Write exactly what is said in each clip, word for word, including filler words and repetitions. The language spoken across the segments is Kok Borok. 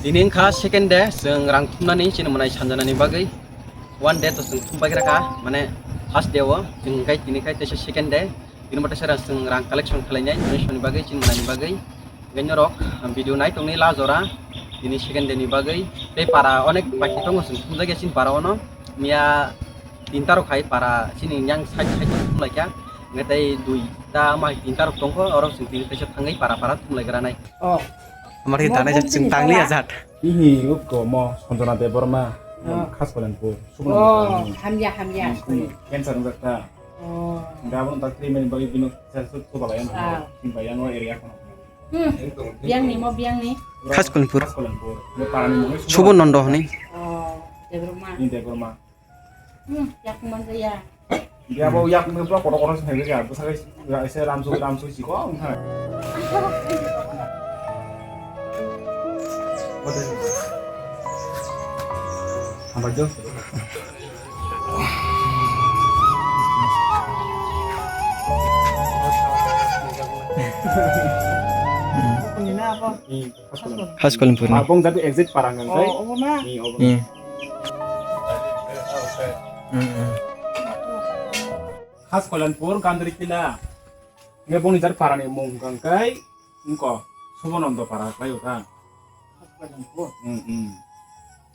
Tini wngkha second day, chwng rang thumnani chini mwnai sanjanani bagwi. One day to chwng thumbai gra kha, mane first day o, chwng kai tini kai teisa second day. Tini bo teisa chwng rang collection khlainai, mwnai soni bagwi, chini mwnai ni bagwi. Hwnkhe norok video nai tongni la jora, tini second day ni bagwi. Tei para onek baki tongo, chwng thumjakya chini para ono. Miya tinta rok hai para chini yang side side thumlaikha. Hwnkhe tei dui ta ma tinta rok tongkho, oro chwng tini teisa thangwi para para thumlai granai. Oh. Amar khe tanai jat chwng tangli ajat. Ihi ukko mo Sanjana Debbarma, oh, Khas Kolenpur, Subrahmanya. Oh, hamya, hamya. Hmm, hmm. Cancer wngkha. Oh. Gabon tak treatment bagwi bino sel sut ko balai ano. Ah. Simba yang o area kono. Hmm. Biang ni mo, biang ni. Khas Kolenpur. Khas Kolenpur. Mo parani mo. Subon Nondo hwnwi. Oh, Debbarma. Ni Debbarma. Hmm, yak manjaya. Dia bo yak me bro kotor kotor sing hebe ya, bwsa kai ya, ese ramsu ramsu si ko ang ha. Hambai jo. Ni na apa? Khas Kolenpur ni. Marbong jati exit parang kang kai. Oh, obo na? Ni obo. Hmm. Hmm, hmm. Khas Kolenpur Gandri Kila. Nge boni jar parani mung kang kai. Engko Subonando para kai uta. Khas Kolenpur. Hmm, hmm.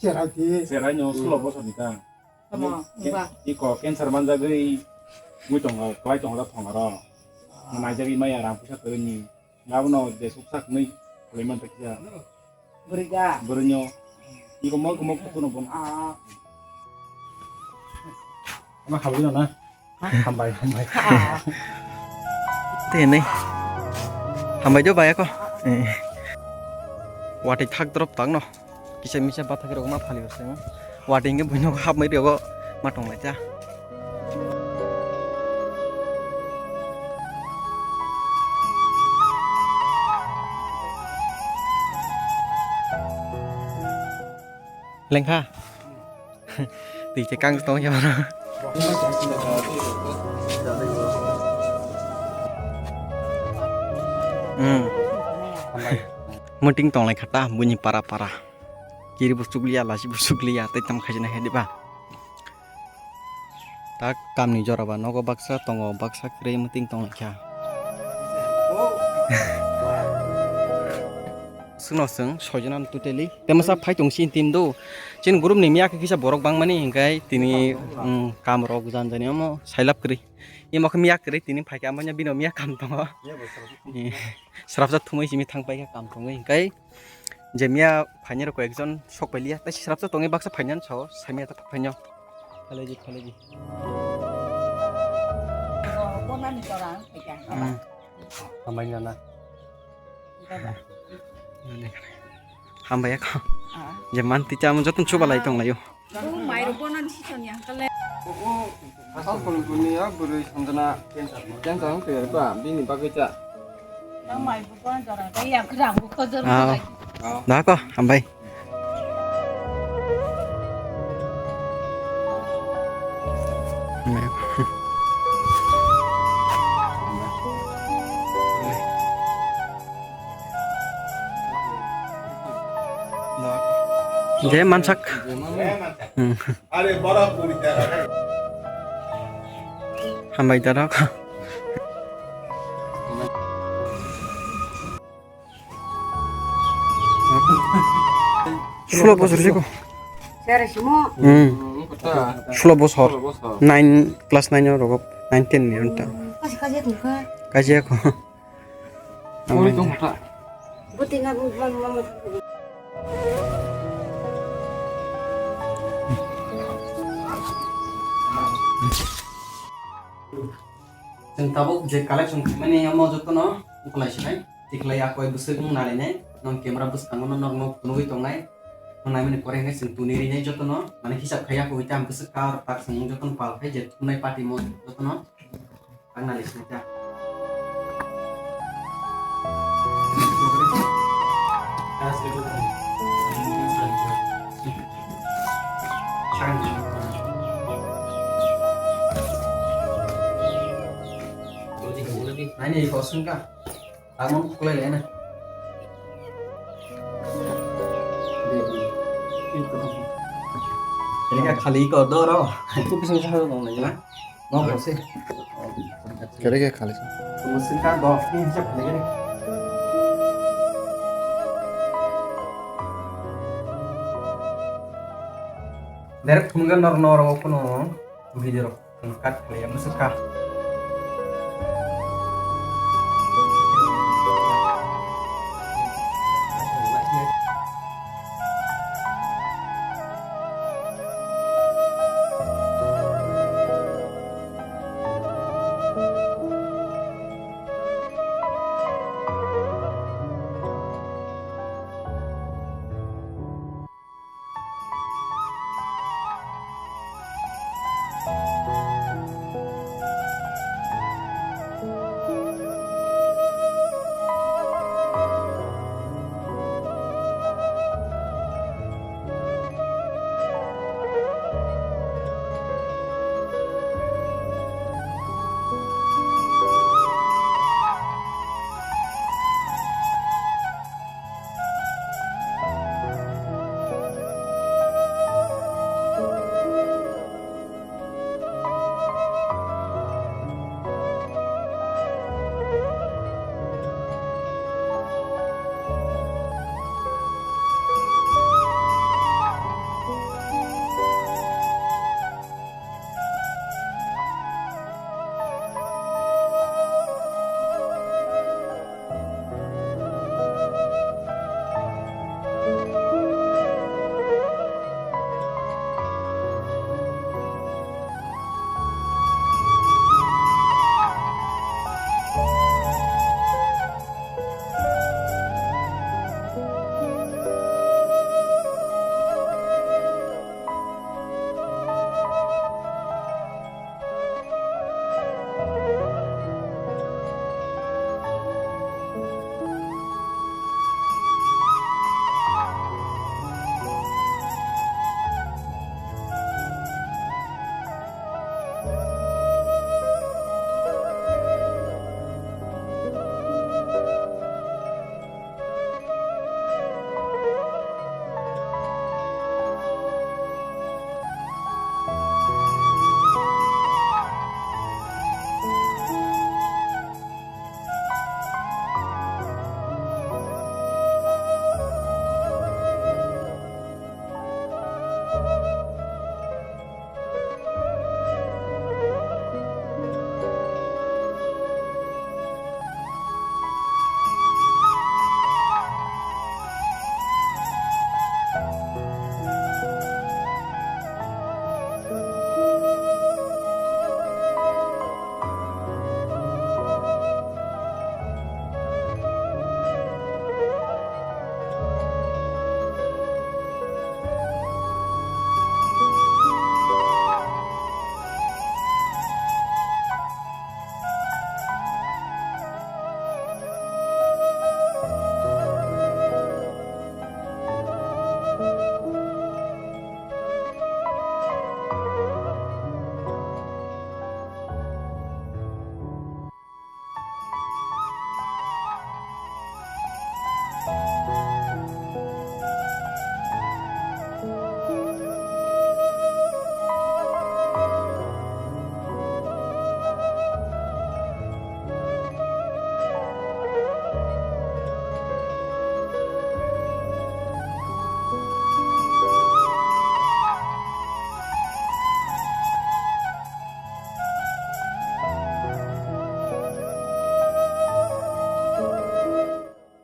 Cherai di. Cherai nyo sulo bosor ni ta. Tamo, ken-, wngba. Iko cancer manjagwi mui tongo, kwlai tongo da thongaro. Naijagwi maya rang puisa kwrwini. Gabono jesuk saknwi kwlai man ta kisa. Bwrwi ga. Bwrwinyo. Iko mo, iko mo kukuno bono. Ah. Ama khabri na. Hambai, hambai. Ah. Tini. Hambai jo bayako. Eh. Wati thak drop tangno. Kisa misa bathak rok ma phali rok se. Wati hingke buino hapmai riogo ma tong lai cha. Lengkha. Twi khe kang tong ya. Hmm. Meeting tong lai kha ta buini para para. Kiri bo chukliya, lasi bo chukliya, tei tam khaijana he diba? Tak kamni jora ba nogo baksa tongo, baksa kwrwi meeting tong lai kha. Swngno swng soijanani totally. Tei masa phai tong si team do. Chini group ni miya khe kisa borok bangmani hingkai tini, mm, kam rok jan jani omo sailap kwrwi. Imo khe miya kwrwi tini phai khe amanya bino miya kam tongo. Srapsa thumui simi thang pai khe kam tongwi hingkai. Je miya phainai rok koi ekjon sok pai liya. Tai srapsa tongwi baksa phainani sao. Samya ta phainyo. Phaleji, phaleji. Bonani torang, pegang. Hmm. Hambai nana. Hambai ya kho. Ah. Je man ti chamo joton chuba lai tong layo. Bo mai ro bonan si ton yang kale. Asal pun punya beri santana cancer. Cancer ang kaya apa? Bini bagai cha. Tang mai bu bonan jara kaya kerang bu kotor. Ah. Da ko, hambai. Je mansak. Hmm. Hambai darok. Sulo bosor jeko. Sere simo. Hmm. Sulo bosor. Nine, class nine o rogo. Nine, ten ni unta. Kasi kasi tungka. Kasi ako. Ori tungka. Buti na bu bu bu. Chwng tabuk je collection khaimani omo jotono ukulai sinai. Tikhlai ya koi bwswk wng nalainai, nong camera bwskango no nokno phunugwi tongnai. Nang naimani pore hwnkhe chwng tuni rinai jotono, mane hisab khai ya koi tam bwswk kar tak chwng jotono pal khai je thumnai party mo jotono. Ang nalai sinai ta. Nani kosong ka? Ang khuklai lai na. Ini ka khali ko doro. Itu bisa bisa hal dong lagi. Mau sih. Kere ke khali. Mesin kan dok ini bisa beli ini. Direct mungkin nor nor aku no video. Kat kalian masuk kah?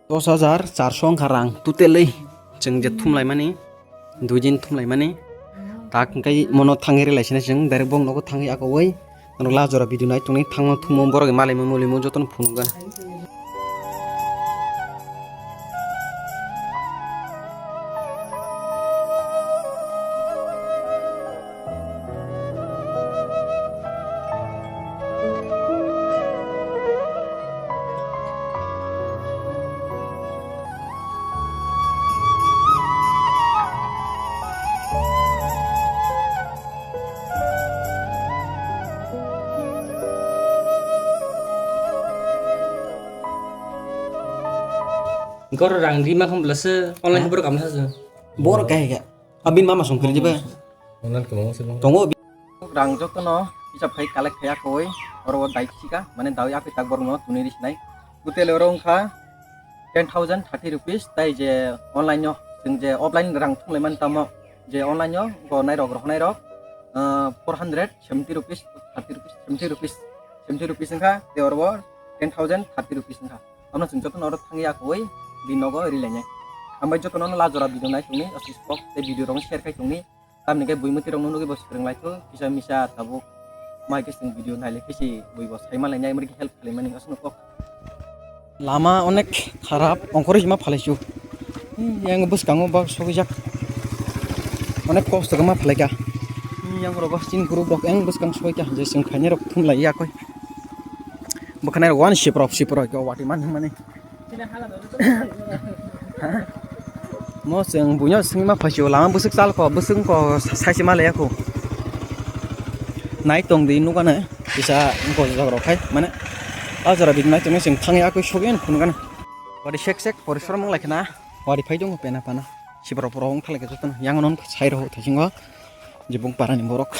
Dos hajar charso wngkha rang totally chwng je thumlaimani, dui din thumlaimani. Tak hwnkhe mono thangwi rwlaisina chwng direct bong nogo thangwi akowoi norok lajora video nai tongni thangma thummo borok malaimo mulimo jotono phunukgana. Gor rang rima khum blase online Ha? Borok kamsa se. Borok kahe khe. Abin mama song kiri jiba. Online kamo se. Tongo. Rang jotono hisab khai collect khai akoi, oro o dai sika, mane dawi akoi tak borokno tuni ri sinai. Total oro wngkha ten thousand thirty rupees, tai je online o, chwng je offline rang thumlai man tamo, je online o go nairok rohnairok, ah, four hundred seventy rupees, thirty rupees, seventy rupees, seventy rupees wngkha, te oro o ten thousand thirty rupees wngkha. Amno chwng jotono oro thangwi akoi bini nogo ri lainai. Hambai jotono no lajora video nai tongni, aswk sok tei video rok share khai tongni. Tamni khe buimwtwi rokno nugwi bo swrwng lai kho, kisa misa tabuk mai khe chwng video nai lai khe si bui bo sai ma lainai, amri khe help khlai mani aswk no kok. Lama onek kharap, ongkhorwi hima phalai su. Yang bwskango bak sogwi jak. Onek kosto khe ma phalai kha. Yang rogo chini group rok yang bwskang sogwi kha, je chwng khainai rok thum lai ya koi. Bwkhanai rok wani siprok siprok khe wati man mani. Mo chwng buino swngma phaisio lama bwswk chalko bwswk ko saisi malaya kho. Nai tong di nukano kisa gojak rok khai mane a jora bini nai tongno chwng thangya kho sogwi phunukano. Wari sek sek porishrom wng lai khna wari phai tongo pena pana. Siborok borok wng thanglaikha jotono yang non sai rok thaisingo. Jibung parani borok.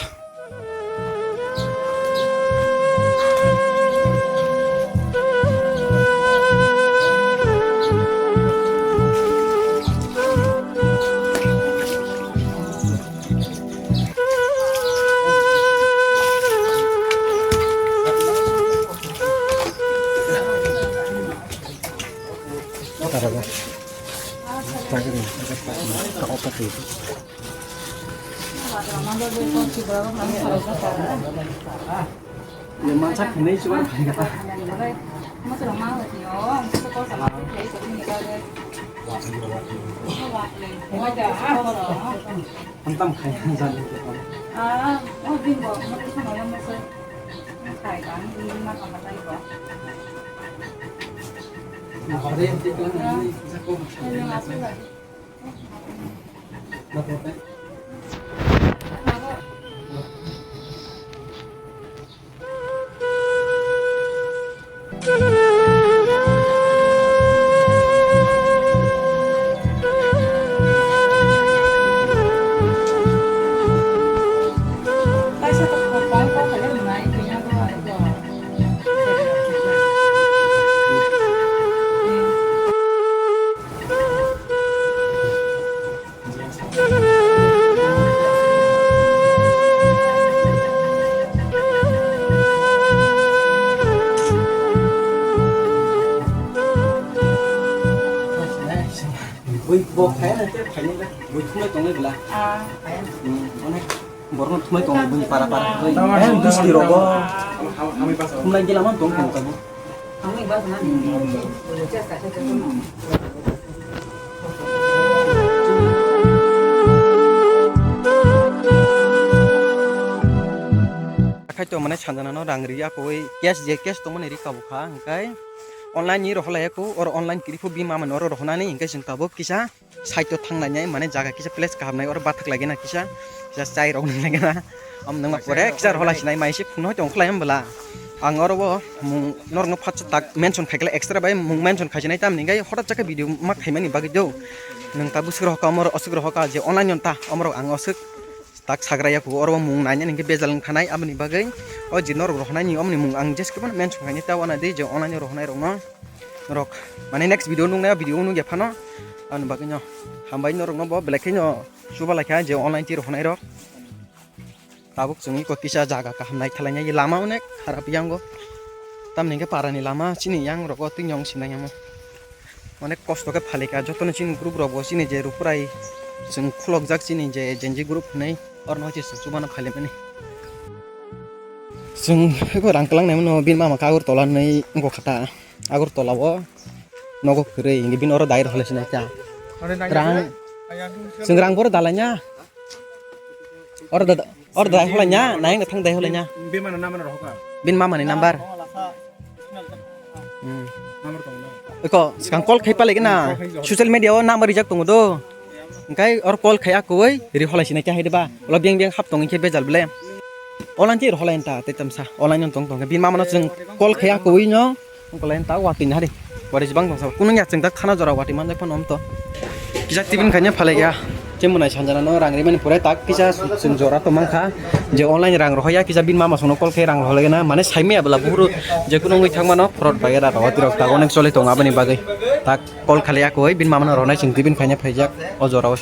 Bui bo kaya na te kaya na bui thumai tongo bela. Ah, kaya. Hmm, onek borno thumai tongo bui para para. Em, bisti rogo. Thumai gila man tong tong tabo. Khai to mane sanjana no rang ri ya koi cash je cash to mane ri kabu kha hingkai online ni rohla ya ko or online kiri phu bi mama no ro rohna ni hingkai sing tabuk kisa. Side o thang lainai mane jaga kisa place kaham nai oro bathak lagi na kisa, kisa chai rok nang lagi na. Am nang pore kisa rohla sinai mai se phunuk tong khlai am bwla. Ang oro bo mung norok no phatsa tak mention khai khlai extra bai mung mention khai sinai tamni gai hotat jaka video ma khai mani bagwi do. Nang ta bwswk rohka amor oswk rohka je online on ta amorok ang oswk tak sagra ya kho oro bo mung nai nai hingke bejal wng khanai aboni bagwi o je norok rohonai ni omoni mung ang jeskhe phano mention khai nai ta wana de je online rohonai rok no. Norok mane next video nuknai o video nukya phano. Aboni bagwi no hambai norok no bo belai kheno chuba laikha je online twi rohonai rok. Tabuk chwngwi kotisa jaga kaham naithalai nai lama onek kharap yango. Tamni hwnkhe parani lama chini yang rogo twi nyong sinai amo. Onek kosto khe phalikha jotono chini group rogo chini je Ruprai chwng khulokjak chini je Gen Z group hinwi oro no chwng chubana phalimani. Chwng eko rang kwlang naimano bini mama khe Agartala hinwi wngkha ta. Agartala o nogo kwrwi hinwi bini oro dai rwkhalai sinai ta. Rang chwng rang boro dalai nya. Oro da oro dai holai nya, nai thang dai holai nya. Bini mama no number rohor ka? Bini mama ni number. Hmm. Number tong no. Eko skang call khai palai gana. Call khai jao. Social media o number rijak tongo do. Engkai or call khai akoi ri holai sinai kya hai de ba. Ola biang biang hap tong khe bejal ble. Online ti ri holai ta te tamsa. Online tong tong. Bini mama no chwng call khai akoi no. Call ta wa tin hari. Wari jibang tongsa. Kunung ya chwng tak thana jora wati manjak phano om to. Kisa tibin kanya phalai ya. Chemwnai sanjana no rang rimani pore tak kisa chwng jora to mankha. Je online rang rohya kisa bin mama sono call khe rang rohla gana. Mane saimaya bwla buhuru je kunung wi thangmano fraud bagera rohwa tirok tak onek choli tong aboni bagwi. Tak call khali ya koi bin mama no rohnai chwng tibin kanya phaijak o jora o.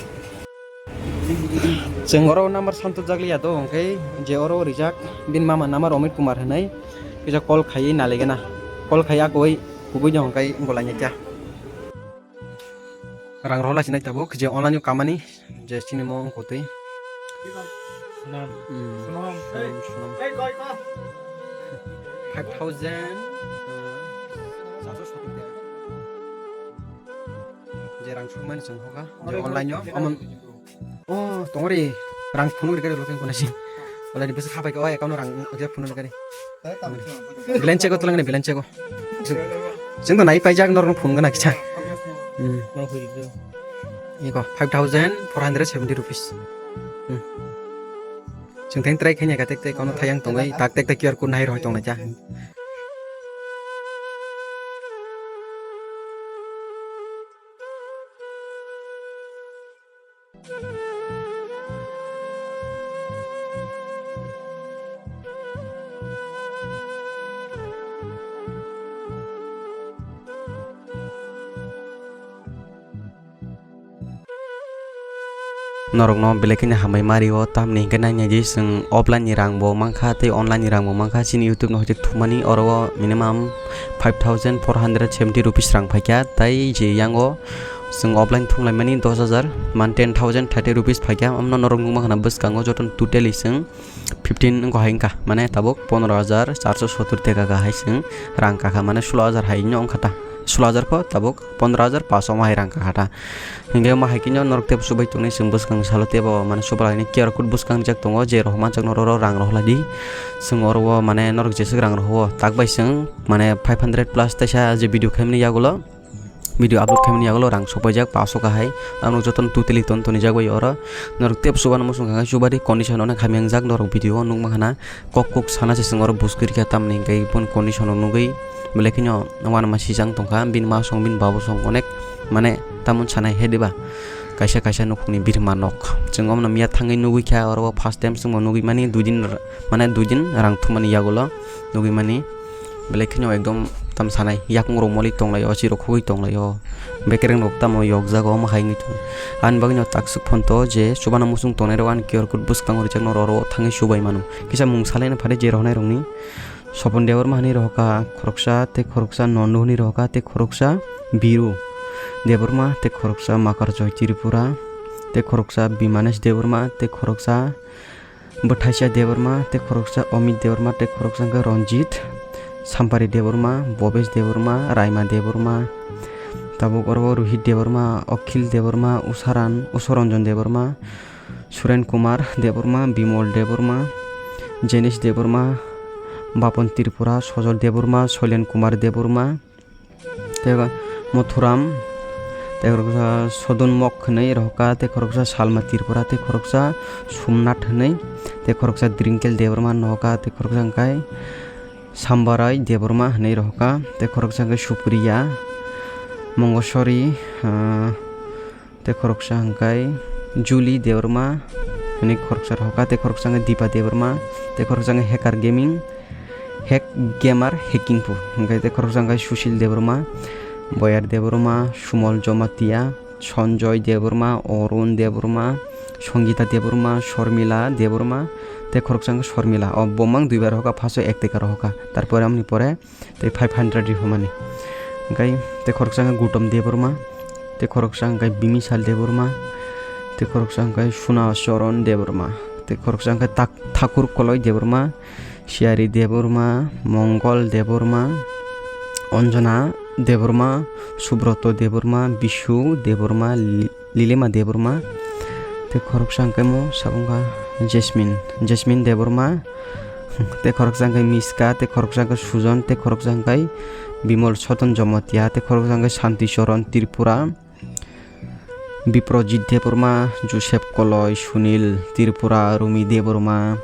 Chwng oro number santu jakliya to hwnkhe je oro rijak bin mama number Amit Kumar hinwi kisa call khaiwi naligena. Call khaiya koi kubui de hwnkhe golai kya. Rang rohla sinai tabuk je online o kamani je chini mo wngkotwi. Sunam. Hmm, Sunam. Sunam, Sunam. Five thousand, uh, saso soto. Je rang sukmani chwng hoka, je online o, amon, oh, tongori rang phunuk rikari lokeng kona si. Wala ni bwswk habai ka, oh, account o rang je phunuk rikari. Balance check o twlang ni, balance check o. Chwng to nai paijak norok phunuk gana kicha. Hmm. Iko five thousand four hundred seventy rupees. Hmm. Chwng thang try khaina ka tek tek kono thayang tongwi tak tek tek Q R code nai roi tongna ja. Norokno belai kheno hambai ma rio, tamni hwnkhe nainai di, chwng offline ni rang bo mankha tei online ni rang bo mankha. Chini YouTube no hoite thumani oro o minimum five thousand four hundred seventy rupees rang phaikha, tei je yango chwng offline thumlaimani dos hajar, man ten thousand thirty rupees phaikha. Amno norok nukma khana bwskango jotono totally chwng fifteen wngkha hai wngkha, mane tabuk pondro hajar charso sottur teka ka hai chwng rang kakha, mane sulo hajar hai no wngkha ta, sulo hajar pho tabuk pondro hajar paanch wng hai rang kakha ta. Hingke wng hai khe norok tebo chubai tongnai chwng bwskang salo tebo mane chubalai ni Q R code bwskang rijak tongo, je rohor manjak norok rang rohor lai di. Chwng oro o mane norok jeswk rang rohor o tak bai chwng mane five hundred plus teisa je video khaimani yagulo. Video upload khaimani yagulo rang sokpaijak paso kahai. Ang nuk jotono totally ton tonijak bai oro. Norok tep chubano muchung kha khe chubadi condition onek hamya wngjak norok video o nukma khana. Kok kok sana se chwng oro buskirkha tamni hwnkhe boni condition o nugwi belai kheno uanama sijang tongkha. Bini ma song bini babu song onek mane tamon sanai he diba. Kaisa kaisa nukhungni birma nok. Chwng omono miya thangwi nugwi kha oro o first time chwngbo nugwi mani dui din r-, mane dui din rang thumani yagulo nugwi mani. Belai kheno ekdom tam sanai yakung rok moli tonglaio, chirok khogwi tonglaio, bekereng rok tamo yokjago omo hai wngwi tongo. Ani bagwino takswk phone to je chubana muchung tongnai rok ani Q R code bwskango rijak norok oro thangwi chubai mano. Kisa mung salaina phari je rohornai rokni Sopon Debbarma hinwi rohorkha khoroksa tei khoroksa, Nondo hinwi rohorkha tei khoroksa, Biru Debbarma tei khoroksa, Makarjoy Tripura tei khoroksa, Bimanesh Debbarma tei khoroksa, Bwthaisa Debbarma tei khoroksa, Omit Debbarma tei khoroksa hwnkhe Ranjit, Sampari Debbarma, Bobesh Debbarma, Raima Debbarma, tabuk oro o Rohit Debbarma, Akhil Debbarma, Usaran, Usaranjan Debbarma, Suren Kumar Debbarma, Bimol Debbarma, Jenish Debbarma, Bapon Tripura, Sojol Debbarma, Soilen Kumar Debbarma, tei Mothuram, tei khoroksa Sodun Mok hinwi rohorkha, tei khoroksa Salma Tripura, tei khoroksa Somnath hinwi, tei khoroksa Drinkel Debbarma rohorkha, tei khoroksa hwnkhe Sambarai Debbarma hinwi rohorkha, tei khoroksa hwnkhe Supriya Mongosori, ah, tei khoroksa hwnkhe Julie Debbarma hinwi khoroksa rohorkha, tei khoroksa hwnkhe Dipa Debbarma, tei khoroksa hwnkhe Hacker Gaming, Hack Gamer Hacking Pu, hwnkhe tei khoroksa hwnkhe Sushil Debbarma, Boyar Debbarma, Sumol Jomatia, Sanjoy Debbarma, Arun Debbarma, Songita Debbarma, Sormila Debbarma, tei khoroksa hwnkhe Sormila. O bo mang duibar rohorkha, first o ek teka rohorkha. Tarpore amoni pore tei five hundred rihormani. Hwnkhe tei khoroksa hwnkhe Gutom Debbarma, tei khoroksa hwnkhe Bimisal Debbarma, tei khoroksa hwnkhe Suna Choron Debbarma, tei khoroksa hwnkhe Tak-, Thakur Koloi Debbarma, Siyari Debbarma, Mongol Debbarma, Anjana Debbarma, Subroto Debbarma, Bishu Debbarma, Li-, Lilima Debbarma, tei khoroksa hwnkhe mo sabo wngkha Jasmine, Jasmine Debbarma, tei khoroksa hwnkhe Miska, tei khoroksa hwnkhe Sujon, tei khoroksa hwnkhe Bimol Soton Jomotia, tei khoroksa hwnkhe Santi Choron Tripura, Biprojit Debbarma, Joseph Koloi, Sunil Tripura, Rumi Debbarma,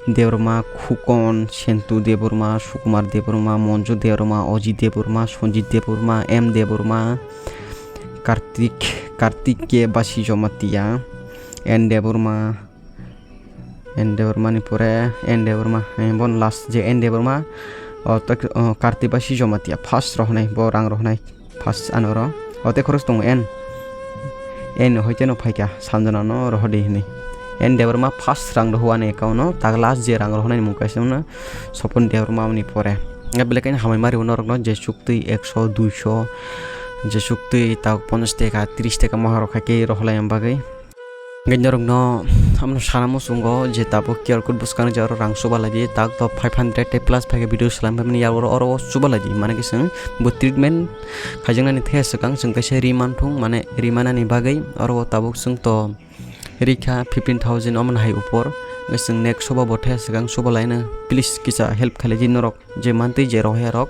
Debbarma Khukon, Sentu Debbarma, Sukumar Debbarma, Monju Debbarma, Ojit Debbarma, Sonjit Debbarma, M Debbarma, Kartik, Kartik K Basi Jomatia, N Debbarma, N Debbarma ni pore N Debbarma, eh, bon last je N Debbarma, o, tak, o, Kartik Basi Jomatia first rohonai, bo rang rohonai first anoro. O, te khorok tongo N. N hoite no phaikha, Sanjana no rohodi hini. N Debbarma first rang rohwani account no, tak last je rang rohonai ni mung kaisa no, Sopon Debbarma ni pore. Nga belai kaino hamai mari norok no, je chuk twi ekso, duiso, je chuk twi tak ponchash taka, tris taka mohor khai khe rohorlai bagwi. Hingke norokno amno sana muchungo je tabuk Q R code bwskango je oro rang chubalai di, tak to five hundred tei plus phaikhe video swlaimani, ya oro, oro chubalai di, mane khe chwng bo treatment khaijaknani the swkang chwng kaisa ri manthung, mane ri manani bagwi oro tabuk chwng to rikha fifteen thousand omo hai upor, hingke chwng next soba bo the swkang chubalaino, please kisa help khailai di norok. Je mantwi je rohorya rok,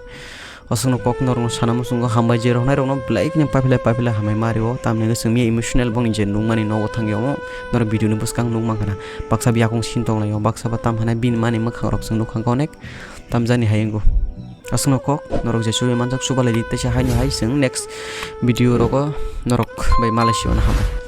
aswkno kok norokno sana muchungo hambai, je rohornai rokno belai kheno paphilai paphilai hambai ma rio, tamni hwnkhe chwngni emotional bongni je nukmani nogo thangwi omo norok video ni bwskang nuk mankha na, baksa yakung sin tonglaio, baksa ba tam hwnai bini mani mwkhang rok chwng nukha onek tamjani hai wngo. Aswkno kok norok je chubai manjak chubalai di, teisa haino hai chwng next video rogo norok bai malai sio na hambai.